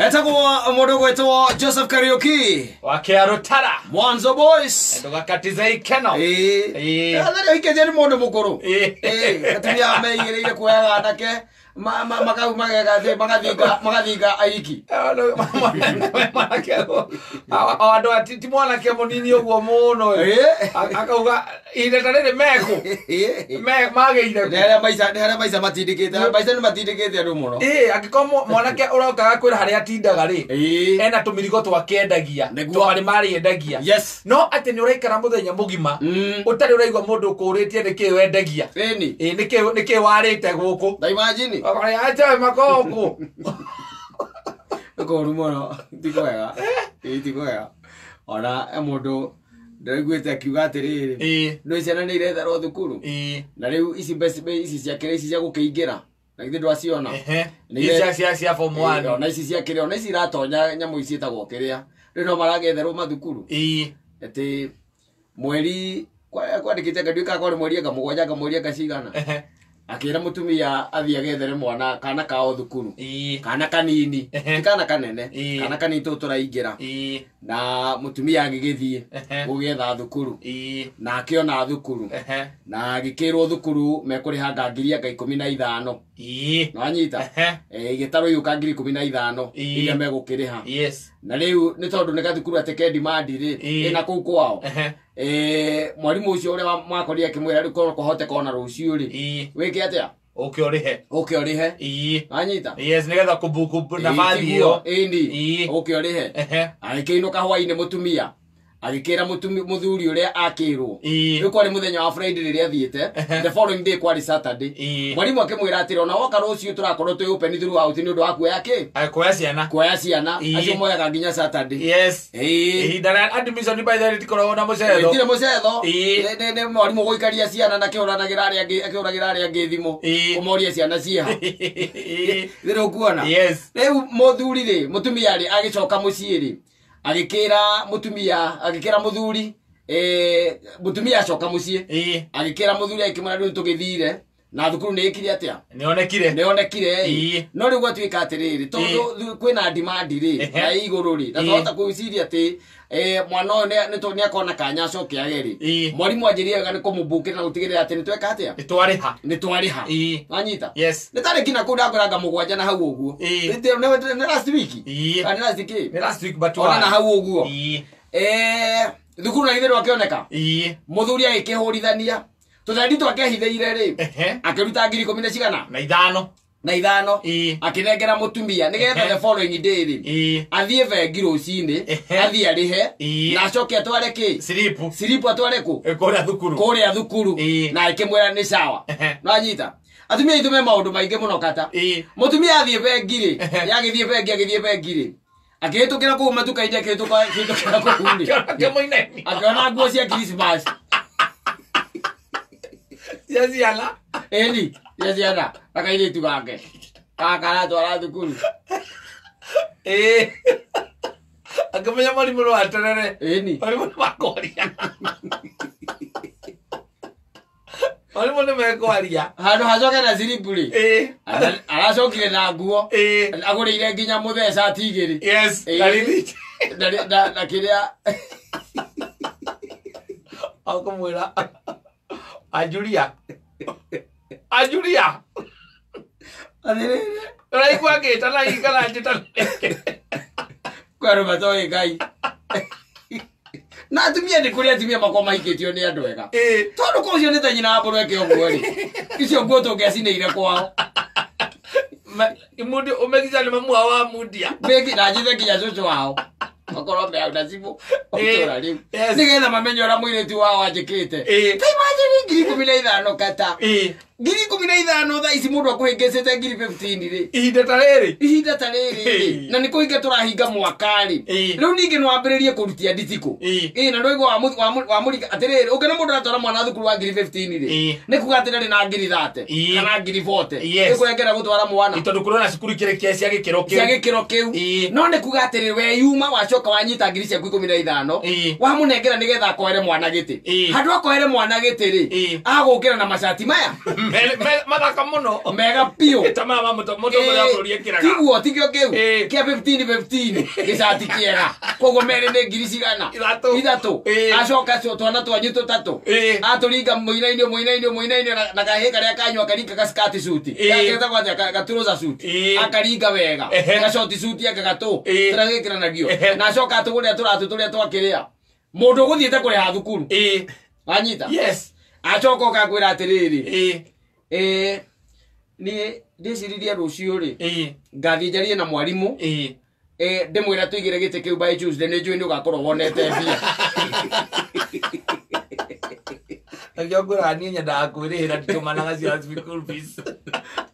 Etagwo mũndũ gwĩtwo Joseph Kariuki. Wa Kĩarũtara. Mwanzo Boys. Ndũgakatize ikeno. Ĩĩ. Ĩĩ. Athari ahikĩtie nĩ mũndũ mũkũrũ. Ĩĩ. Ĩĩ, atumia meigĩrĩire kuoyaga anake makau magegathe magathinga aiki. Mwanake o andũ ti mwanake mũnini ũguo mũno. Ĩĩ. Akauga ihinda ta rĩrĩ mekũ Ĩĩ. Magĩire Nĩ kũ? harĩa maica, nĩ harĩa maica matindĩkĩte, maica nĩ matindĩkĩte andũ mũno. Ĩĩ, angĩkorwo mwanake ũroka agakwĩra harĩa atindaga rĩ, Ĩĩ. ena tũmĩrigo twake endagia, Nĩguo. tũmarĩ marĩ endagia. Yes. No atĩ nĩ ũraikara mũthenya mũgima ũtarĩ ũraigua mũndũ ũkũrĩtie nĩkĩĩ wendagia. Ĩni. Ĩĩ, nĩkĩĩ warĩte gũkũ. Ta imagine. Acha makoko. Nĩ kũũru mũno, ti kwega. Ĩĩ, ti kwega. Ona he mũndũ ndĩraiguĩte akiuga atĩrĩrĩ, Ĩĩ. nĩ ciana nĩ iretherwo thukuru. Ĩĩ. Na rĩu ici mbeca ici cia kĩrĩa ici cia gũkĩingĩra, na githĩ ndwaciona? Ehe. Nĩ Ici cia form Ĩĩ, 1. ona ici cia kĩrĩa, ona ici iratonya nyamũ ici ciĩtagwo kĩrĩa, rĩu no maragetherwo mathukuru. Ĩĩ. Atĩ mweri kwandĩkĩte anga ndiũĩ kana kwarĩ mweri anga mũgwanja anga mweri anga cigana. Ehe. Akĩra mũtumia athiĩ agethere mwana kana kao thukuru. Ĩĩ. Kana kanini, Ehe. ti kana kanene, Ĩĩ. kana kanini tũũ tũraingĩra. Ĩĩ. Na mũtumia agĩgĩthiĩ Ehe. gũgĩetha thukuru. Ĩĩ. Na akĩona thukuru. Ehe. Na agĩkĩrwo thukuru mekũrĩha nga ngiri anga 15. Ĩĩ. Nĩwanyita? Ehe. Igĩtarwo igĩũka ngiri 15 Ĩĩ. iria megũkĩrĩha. Yes. Na rĩu nĩ tondũ nĩ gathukuru atĩ ke demand rĩ, Ĩĩ. ĩna kũu kwao. Ehe. Mwarimũ ũcio ũrĩa mwakorire akĩmwĩra rĩu korwo kwahoteka ona rũciũ rĩ, Ĩĩ. wĩke atĩa? Ũke ũrĩhe. Ũke ũrĩhe. Ĩĩ. Wanyita? Yes, nĩgetha kũbuku Ĩĩ, nabathi tiguo. ĩyo. Ĩni. Ĩĩ. Ũke ũrĩhe. Ehe. Agĩkĩinũka hwainĩ mũtumia. Agĩkĩra mũthuri ũrĩa akĩrwo. Ĩĩ. Rĩu kwarĩ mũthenya wa Friday rĩrĩa athiĩte. Ehe. The following day kwarĩ Saturday. Ĩĩ. Mwarimũ akĩmwĩra atĩrĩ, ona woka rũciũ tũrakorwo twĩ open throughout nĩ ũndũ wa kuoya kĩ? Kuoya ciana. Kuoya ciana. Ĩĩ. Acio moyaga nginya Saturday. Yes. Ĩĩ. Ihinda rĩa admission by the way rĩtikoragwo na mũcetho. Gũtirĩ mũcetho. Ĩĩ. Nĩ mwarimũ gũikaria ciana na akĩhũranagĩra arĩa angĩ, akĩhũragĩra arĩa angĩ thimũ. Ĩĩ. Kũmoria ciana ciĩha. Ĩĩ. Nĩ ũkuona? Yes. Rĩu mũthuri rĩ, mũtumia rĩ, agĩcoka mũciĩ rĩ, agĩkĩra mũtumia, agĩkĩra mũthuri, mũtumia acoka mũciĩ, Ĩĩ. agĩkĩra mũthuri akĩmwĩra rĩu tũgĩthire, na thukuru nĩ ĩkire atĩa? Nĩonekire. Nĩonekire ĩ. Ĩĩ. No rĩu gwatuĩka atĩrĩrĩ, tondũ kwĩna demand rĩ, Ehe. na ĩ igũrũ rĩ, na Ĩĩ. twahota gwĩciria atĩ, mwana ũyũ nĩ akona kanya acoke age rĩ. Ĩĩ. Mwarimũ anjĩrire wega nĩ kũmũbukĩra na gũtigĩrĩra atĩ nĩ tweka atĩa? Nĩ twarĩha. Nĩ twarĩha. Ĩĩ. Wanyita? Yes. Nĩ tarĩki na kũu ndakwĩra anga mũgwanja na hau ũguo. Ĩĩ. Nĩ last week? Ĩĩ. Kana nĩ last kĩ? Nĩ last week but Ona one. na hau ũguo. Ĩĩ. Thukuru na githĩ ndwakĩoneka? Ĩĩ. Mũthuri agĩkĩhũrithania. Tũthendi twake ehithĩire rĩ, Ehe. akĩruta ngiri ikũmi na cigana? Na ithano. Na ithano. Ĩĩ. Akĩnengera mũtumia nĩgetha Ehe. the following day rĩ, Ĩĩ. athiĩ bengi rũcinĩ, Ehe. athiĩ arĩhe, Ĩĩ. na acoke atware kĩ? Siripu. Siripu atware kũ? Kũrĩa thukuru. Kũrĩa thukuru. Ĩĩ. Na akĩmwĩra nĩ sawa. Ehe. Nĩwanyita? Atumia aitũ me maũndũ maingĩ mũno kata. Ĩĩ. Mũtumia athiĩ bengi rĩ, Ehe. yagĩthiĩ bengi, agĩthiĩ bengi rĩ, akĩhĩtũkĩra kũu matuka-inĩ, akĩhĩtũkĩra kũu rĩ. Akĩona kĩmũinainio. Akĩona nguo cia Christmas. Cia ciana. Ĩni, cia ciana, na kairĩtu gake. Gaka karatwara thukuru. Ĩĩ. Akĩmenya mwarimũ no aterere. Ĩni. Mwarimũ nĩ makwaria. Mwarimũ nĩ mekwaria. Handũ hacoke na siripu rĩ, Ĩĩ. aracokire na nguo. Ĩĩ. Agũrĩire nginya mũthee cati igĩrĩ. Yes. Ĩĩ. Na rithiti. Na kĩrĩa. Akũmwĩra Anjuria. Anjuria. Atĩrĩrĩ. Ũraigua ngĩtana hihi kana njĩtana. Kwĩ andũ matoĩ Ngai. Na atumia nĩ kũrĩ atumia makoragwo mahikĩtio nĩ andũ ega. Ĩĩ. Tondũ kũu ũcio nĩ ta nyina wa mbũrũ eke ũguo rĩ. Icio nguo tũngĩacinĩire kwao. Imundi ũmegica nĩ mamu wao wa mundia. Mbĩki na njithe nginya cũcũ wao. Makorwo me hau na cibũ. Ĩĩ. Ũtũra rĩu. Yes. Nĩgetha mamenye ũrĩa mũirĩtu wao anjĩkĩte. Ĩĩ. Ta imagine ngiri ikũmi na ithano kata. Ĩĩ. Ngiri ikũmi na ithano thaa ici mũndũ akũhĩngĩcĩte ngiri 15 rĩ. Ihinda ta rĩrĩ. Ihinda ta rĩrĩ rĩ. Ĩĩ. Na nĩ kũhinga tũrahinga mwaka rĩ. Ĩĩ. Rĩu ningĩ no wambĩrĩrie kũrutia nditikũ. Ĩĩ. Ĩĩ, na ndũigua wamũrika atĩrĩrĩ, ũngĩona mũndũ aratwara mwana thukuru wa ngiri 15 rĩ, Ĩĩ. nĩ kuga atĩ ndarĩ na ngiri 30 Ĩĩ. kana ngiri 40. Yes. Nĩ kũrĩa gũtwara mwana. Tondũ kũrĩ ona cukuru ikĩrĩ cia gĩkĩro kĩu. Cia gĩkĩro kĩu. Ĩĩ. No nĩ kuga atĩrĩrĩ, we yuma wacoka wanyita ngiri ciaku ikũmi na ithano, Ĩĩ. wamũnengera nĩgetha akoere mwana gĩtĩ. Ĩĩ. Handũ akoere mwana gĩtĩ rĩ, Ĩĩ. agũkĩra na macati maya. Mathaka muno. Mega piũ. Ta maya ma mũtongoria wa bũrũri ekĩraga. Tiguo tikio kĩu. Ĩĩ. Kĩa 15 15 gĩcati kĩega. Koguo merĩ nĩ ngiri cigana? Ithatũ. Ithatũ. Ĩĩ. Acoka acio twana twanyu tũtatũ. Ĩĩ. Atũringa mũinainĩ mũinainĩ mũinainĩ na kahĩ karĩa kanyua akaringa gaskati suti. Ĩĩ. Getagwo atĩa gaturoza suti. Ĩĩ. Akaringa wega. Ehe. Gacoti suti ake gatũ. Ĩĩ. Tũrĩa gĩkĩranagio. Ehe. Na acoka atũgũrĩra tũratũ tũrĩa twakĩrĩa. Mũndũ ũgũthiĩte kũrĩha thukuru. Ĩĩ. Wanyita? Yes. Acoka ũkakwĩra atĩrĩrĩ. Ĩĩ. Ĩĩ niĩ ndĩciririe rũciũ rĩ Ĩĩ. ngathiĩ njarie na mwarimũ Ĩĩ. Ndĩmwĩra tũigĩre gĩtĩ kĩu by Tuesday nĩ njũĩ nĩ ũgakorwo wonete mbia. Nakĩo ngwĩraga niĩ nyendaga kwĩrĩhĩra nditũmanaga ciana school fees.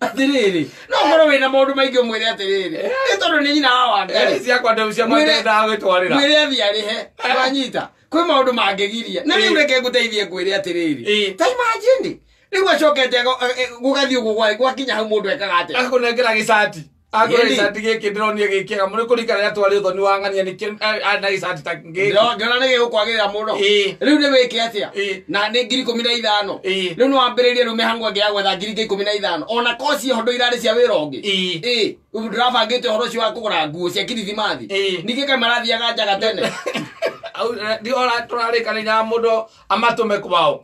Atĩrĩrĩ no ũkorwo wĩna maũndũ maingĩ ũmwĩre atĩrĩrĩ nĩ tondũ nĩ nyina wa Wangari. Ciakwa ndĩ ciakwa ndendaga gwĩtwarĩra. Mwĩre athiĩ arĩhe wanyita kwĩ maũndũ mangĩgiria na rĩu reke ngũteithie ngwĩre atĩrĩrĩ Ĩĩ. ta imagine rĩu acokete gũgathiĩ ũguo gwakinya hau mũndũ ekaga atĩa. Akũnengera gĩcati. Akũhe Ĩni. gĩcati gĩkĩ ndĩronire gĩkĩega mũno kũringana rĩrĩa twarĩ ũthoni wa ng'ania nĩkĩo na gĩcati ta gĩkĩ. Ngĩona nĩ gĩgũkwagĩrĩra mũno. Ĩĩ. Rĩu nĩ wĩke atĩa? Ĩĩ. Na nĩ 15,000. Ĩĩ. Rĩu nĩ wambĩrĩrie rĩu mĩhang'o ĩngĩ ya gwetha 15,000. Ona koci hondo irarĩ cia wĩra ũngĩ. Ĩĩ. Ĩĩ. Ndĩrabangĩte ũhoro ũcio wa kũgũra nguo cia kirithimathi. Ĩĩ. Ningĩ kaĩ marathiaga njaga tene. Au tũrarĩkanĩria na mũndũ amatũme kwao.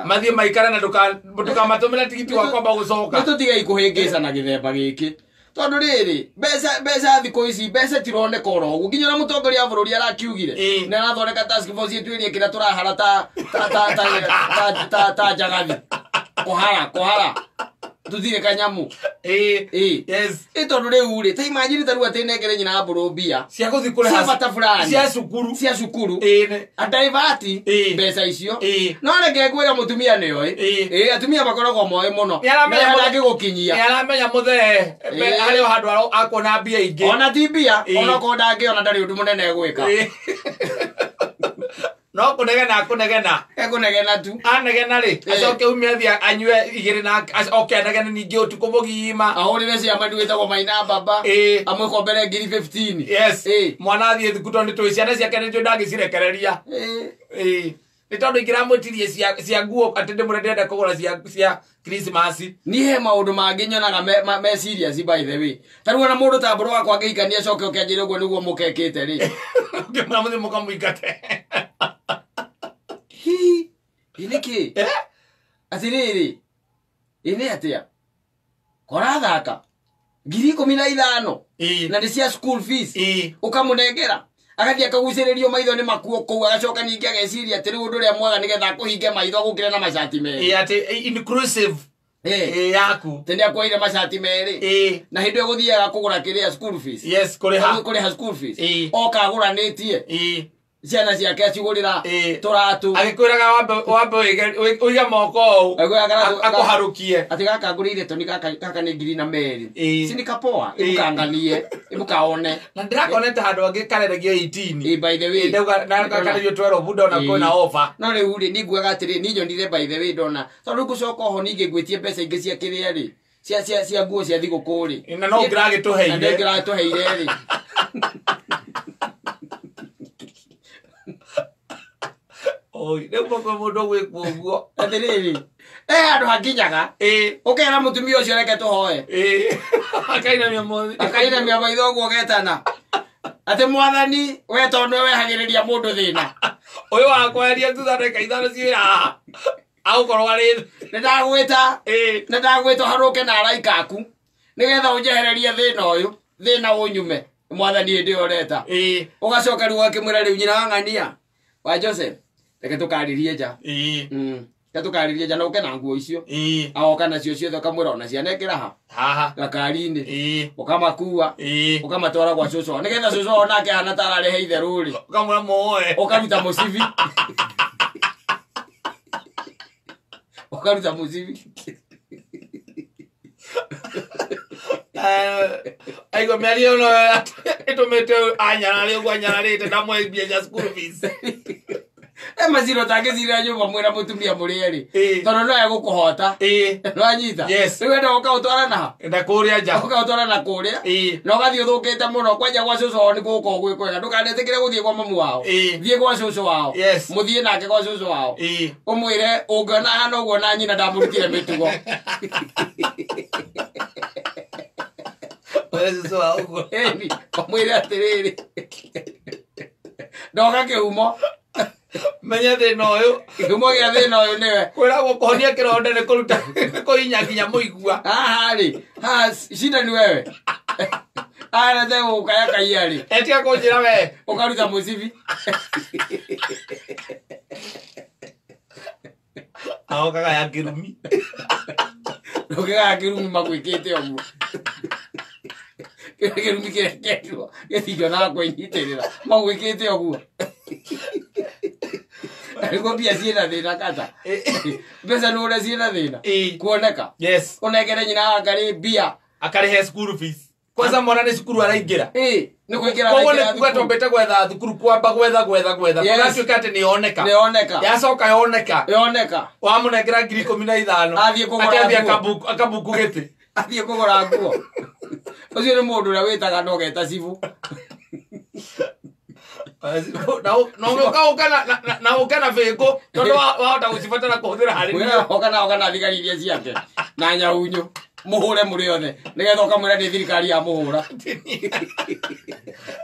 Mathiĩ maikare na ndũkamatũmĩre tigiti wa kwamba gũcoka. Nĩ tũtigei kũhĩngĩcana gĩthemba gĩkĩ. Tondũ rĩrĩ mbeca thikũ ici mbeca tironeka oro ũguo nginya ona mũtongoria wa bũrũri arakiugire Ĩĩ. nĩ arathondeka task force ĩtuĩrie kĩrĩa tũrahara ta ta ta ta ta ta ta njagathi kũhara tũtirĩ kanyamũ. Ĩĩ. Ĩĩ. Yes. Ĩ tondũ rĩu rĩ ta imagine ta rĩu atĩ nengere nyina wa mbũrũ mbia Cia gũthiĩ kũrĩha cia bata fulani cia cukuru. cia cukuru Ĩĩ. adaivati Ĩĩ. mbeca icio Ĩĩ. no reke ngwĩre mũtumia nĩoĩ. Ĩĩ. Ĩĩ atumia makoragwo moĩ mũno Nĩ aramenya Na mũthee. ndangĩgũkinyia. Nĩ aramenya mũthee Ĩĩ. harĩ o handũ akuona mbia ingĩ. Ona ti mbia Ĩĩ. ona okorwo ndangĩona ndarĩ ũndũ mũnene egwĩka. Ĩĩ. No kũnegena akũnegena. Ekũnegena tu. Anegena rĩ Ĩĩ. acoke ume athiĩ anyue igĩrĩ na oke anegene ningĩ ũtukũ mũgima. Ahũrĩre ciama ndu wĩtagwo Maina Baba. Ĩĩ. Amwĩkombere 15,000. Yes. Ĩĩ. Mwana athiĩ thukuru tondũ nĩtũĩ ciana ciake nĩnjũĩ ndangĩcirekereria. Ĩĩ. Ĩĩ. Nĩ tondũ ingĩramwĩtirie cia nguo atĩ ndĩmwĩre ndĩrenda kũgũra cia Christmas. Niĩ he maũndũ mangĩ nyonaga me serious by the way. Ta rĩu ona mũndũ ta mbũrũ wakwa angĩhikania acoke oke anjĩre ũguo nĩguo mũkekĩte rĩ. Ũngĩmwĩra mũthiĩ mũkamũingate. Hi. Ĩ nĩkĩ? Eh? Atĩrĩrĩ. Ĩ nĩ atĩa? Korathaka. 15,000. Ĩĩ. Na nĩ cia school fees. Ĩĩ. Ũkamũnengera. Agathiĩ akagucĩrĩrio maitho nĩ makuo kũu agacoka ningĩ ageciria atĩ rĩu ũndũ ũrĩa mwega nĩgetha akũhinge maitho agũkĩre na macati merĩ. Ĩĩ atĩ inclusive. Ĩĩ. Ĩĩ yaku. Atĩ nĩ akuoire macati merĩ. Ĩĩ. Na hĩndĩ ĩyo gũthiaga kũgũra kĩrĩa school fees. Yes, kũrĩha. Kũrĩha school fees. Ĩĩ. Oka agũranĩtie. Ĩĩ. Ciana ciake acigũrĩra Ĩĩ. tũratũ. Agĩkwĩraga wambe ũige moko ũũ. Agĩkwĩraga karatũ- Akũharũkie. Atĩ gaka ngũrĩire toni gaka nĩ 2,000. Ĩĩ. Si nĩ kapoa Ĩĩ. ĩmũkanganie ĩmũkaone. Na ndĩrakonete handũ angĩ kareregio 18. Ĩĩ by the way. Ndauga na kareregio 12 ndona kwĩna offer. No rĩu rĩ niĩ nguaga atĩrĩ niĩ nyonire by the way ndona tondũ ngũcoka oho ningĩ ngwĩtie mbeca ingĩ cia kĩrĩa rĩ cia nguo cia thigũkũ rĩ. Na no ngĩragĩtũheire. Na nĩ ngĩratũheire rĩ. Oi, rĩu kwĩ mũndũ ũgwĩkwo ũguo. Atĩrĩrĩ he handũ hakinyaga Ĩĩ. ũkera mũtumia ũcio reke tũhoe. Ĩĩ. Akainamia mothe. Akainamia maitho ũguo ũgetana. Atĩ mwathani we tondũ nĩwe wehagĩrĩria mũndũ thĩna. Ũyũ wakweheria thutha ndagĩka ithano ciĩ haha. Agũkorwo arĩ Nĩ ndagwĩta. Ĩĩ. Nĩ ndagwĩta ũharũke na araika aku nĩgetha ũnjehererie thĩna ũyũ thĩna ũnyume mwathani hĩndĩ ĩyo ũreta. Ĩĩ. Ũgacoka rĩu ũgakĩmwĩra rĩu nyina wa ng'ania wa Joseph reke tũkarĩrie nja. Reke tũkarĩrie nja na ũke na nguo icio. Ĩĩ. Agoka nacio ciothe ũkamwĩra ona ciana ĩkĩra ha. Haha. Gakari-inĩ. Ĩĩ. Ũkamakua. Ĩĩ. Ũkamatwara gwa cũcũ wao. Nĩgetha cũcũ wao nake ahana ta ararehe itherũ rĩ. Ũkamwĩra muoe. Ũkaruta mũcibi. Ũkaruta mũcibi. Aigua mĩario ĩno ĩtũmĩte anyarare ũguo anyararĩte ndamũhe mbia cia school fees. He He maziro tangĩcirĩra nyũmba mwĩna mũtumia mũrĩ erĩ. Ĩĩ. Tondũ no egũkũhota. Ĩĩ. Nĩwanyita? Yes. Rĩu enda ũkaũtwara na Na kũrĩa nja. Ũkaũtwara na kũrĩa. Ĩĩ. Na ũgathiĩ ũthũkĩte mũno kwanja gwa cũcũ wao nĩ gũgũkorwo gwĩ kwega. Ndũkanetĩkĩre gũthiĩ kwa mamu wao. Ĩĩ. Thiĩ gwa cũcũ wao. Yes. Mũthiĩ nake gwa cũcũ wao. Ĩĩ. Ũmwĩre ũngĩona hana ũguo na nyina ndamũrutire mĩtugo. Wee cũcũ wao ũguo. Ĩni, ũmwĩre atĩrĩrĩ. Ndoka kĩhumo. Menya thĩna ũyũ. Kĩhumo gĩa thĩna ũyũ nĩwe. Kwĩragwo kũhonia kĩronda nĩ kũruta nĩ kũhinya nginya mũigua. Haha rĩ, haha shida ni wewe. Haha nete gũkaya kaiya rĩ. Etiga kũnjĩra we. Ũkaruta mũcibi. Agokaga ya kĩrumi. Ndũngĩgaya kĩrumi magwĩkĩte ũguo. Kĩrumi kĩrĩa kĩerirwo gĩtingĩonaga kwĩnyitĩrĩra. Magwĩkĩte ũguo. Nĩguo mbia ciĩna thĩna kata. Mbeca nĩ ũrĩa ciĩna thĩna. Ĩĩ. Kuoneka. Yes. Ũnengere nyina akarĩ mbia. Akarĩhe school fees. Kwanza mwana nĩ cukuru araingĩra. Ĩĩ, nĩ kũingĩra Koguo nĩ araingĩra kuga thukuru. twambĩte gwetha thukuru kwamba gwetha gwetha gwetha. Yes. Kũgatuĩka atĩ nĩ yoneka. Nĩ yoneka. Yacoka yoneka. Yoneka. Wamũnengera 15,000. Athiĩ kũgũra Atĩ athiĩ nguo. akabuku gĩtĩ. Athiĩ kũgũra nguo. Ũcio nĩ mũndũ ũrĩa wĩtaga na ũgeta cibũ. Na ũke na bĩngũ tondũ wahota gũcibatara kũhũthĩra harĩ niĩ. Mwĩra oka na oka na thigari iria ciake na nyaunyũ mũhũre mũrĩ othe nĩgetha ũkamwĩra nĩ thirikari ya mũhũra.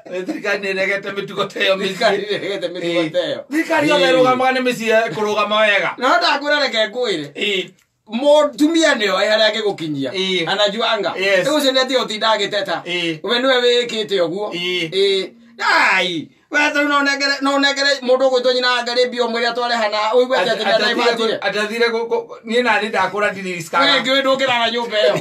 Nĩ thirikari nĩ ĩregete mĩtugo ta ĩyo mĩciĩ. Thirikari nĩ ĩregete mĩtugo ta ĩyo. Thirikari yothe ĩrũgamaga nĩ mĩciĩ kũrũgama wega. No ndakwĩra reke ngwĩre. Ĩĩ. Mũtumia nĩoĩ harĩa angĩgũkinyia. Ĩĩ. Anajuanga. Yes. Rĩu ũcio nĩ atiga gũtinda agĩteta. Ĩĩ. We nĩwe wĩkĩte ũguo. Ĩĩ. Ĩĩ. Ai. We rĩu no ũnengere mũndũ ũgwĩtwo nyina angarĩ mbia ũmwĩre atware hana ũigue atĩ atĩ nĩaraimatire. Atathire niĩ nani ndakũra ndiriricaga. We ngĩũĩ ndũngĩrara nyũmba ĩyo.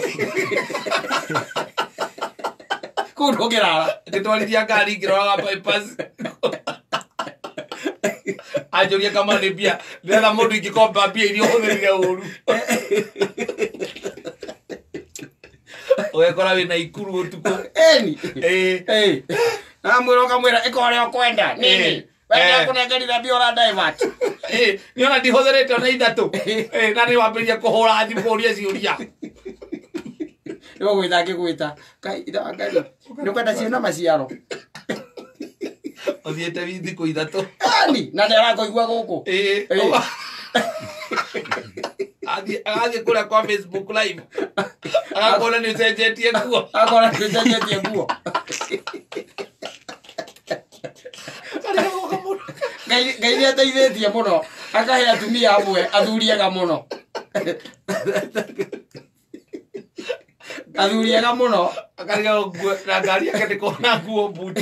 Kũu ndũngĩrara. Ngĩtwarithia ngari ngĩroraga bypass. Anjũria kama nĩ mbia ndĩretha mũndũ ingĩkomba mbia iria ũhũthĩrire ũru. Ũgekora wĩna ikuru ũtukũ. Ĩni. Ĩĩ. Ĩĩ. Namwĩra ũkamwĩra ĩka ũrĩa ũkwenda. Nini. We nĩakũnengerire mbia ũra divert. Ĩĩ, nĩ ona ndihũthĩrĩte ona ithatũ. Ĩĩ, na nĩ wambĩrĩria kũhũra thimũ kũũria ciũria. Nĩgũgwĩta angĩgwĩta. Kai, Ngai, nĩ ũkwenda ciĩna maciaro. Ũthiĩte thikũ ithatũ. Ĩni, na nĩ arakũigua gũkũ. Ĩĩ. Ĩĩ. Agathiĩ kũrĩa kwa Facebook live. Agakona nĩ ũcenjetie nguo. Akona nĩ ũcenjetie nguo. Ngai nĩ ateithĩtie mũno akahe atumia amwe athuri ega mũno. Athuri ega mũno. Akariga nguo na ngari yake nĩ kuona nguo mbuti.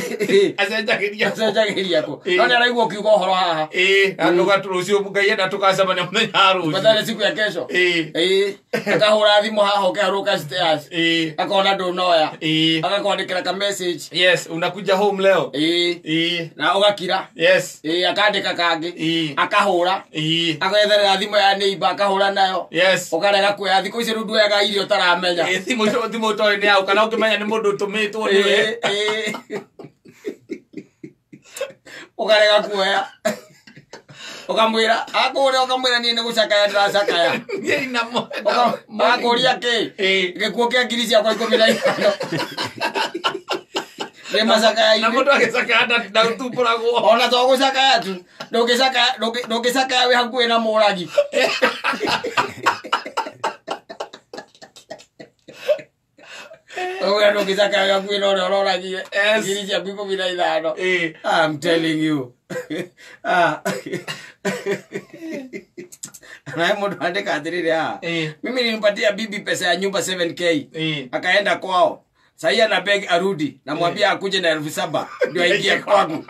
Acenjagĩria. Acenjagĩria kũ. No nĩ araigua ũkiuga ũhoro haha. Ĩĩ, na rũciũ Ngai enda tũgacemania mũthenya wa rũciũ. Patane siku ya kesho. Ĩĩ. Ĩĩ. Akahũra thimũ haha ũkĩharũka stairs. Ĩĩ. Akona ndũnoya. Ĩĩ. Agakwandĩkĩra ka message. Yes, unakuja home leo. Ĩĩ. Ĩĩ. Na ũgakira. Yes. Ĩĩ, akandĩka kangĩ. Ĩĩ. Akahũra. Ĩĩ. Agetherera thimũ ya neighbor akahũra nayo. Yes. Ũkarega kuoya thikũ ici rĩu nduoyaga irio ũtaramenya. Ĩĩ, thimũ icio thimũ ũtoĩ nĩ yaũ kana ũkĩmenya nĩ mũndũ ũtũmĩtwo nĩwe. Ĩĩ. Ũkarega kuoya. Ũkamwĩra, akũũria ũkamwĩra niĩ nĩ gũcakaya ndĩracakaya. Niĩ namo. Akũũria kĩ? Ĩĩ. Gĩkuũ kĩa 15,000. Nĩ macakaya-inĩ. Na mũndũ agĩcakaya ndathumbũragwo. Ona to gũcakaya tu. Ndũngĩcakaya wĩ hakuhĩ na mũragi. Ũguo ndũngĩcakaya wĩ hakuhĩ na ũrĩa ũroragire. Yes. 15,000. Ĩĩ. I'm telling you. Naye mũndũ andĩka atĩrĩrĩ haha. Ĩĩ. Mimi nilimpatia bibi pesa ya nyumba 7K. Ĩĩ. Akaenda kwao. Sahii ana beg arudi. Namwambia akuje na 7,000 ndio aingie kwangu.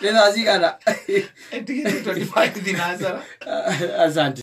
Nĩ thaa cigana? 25 thinacara. Asante.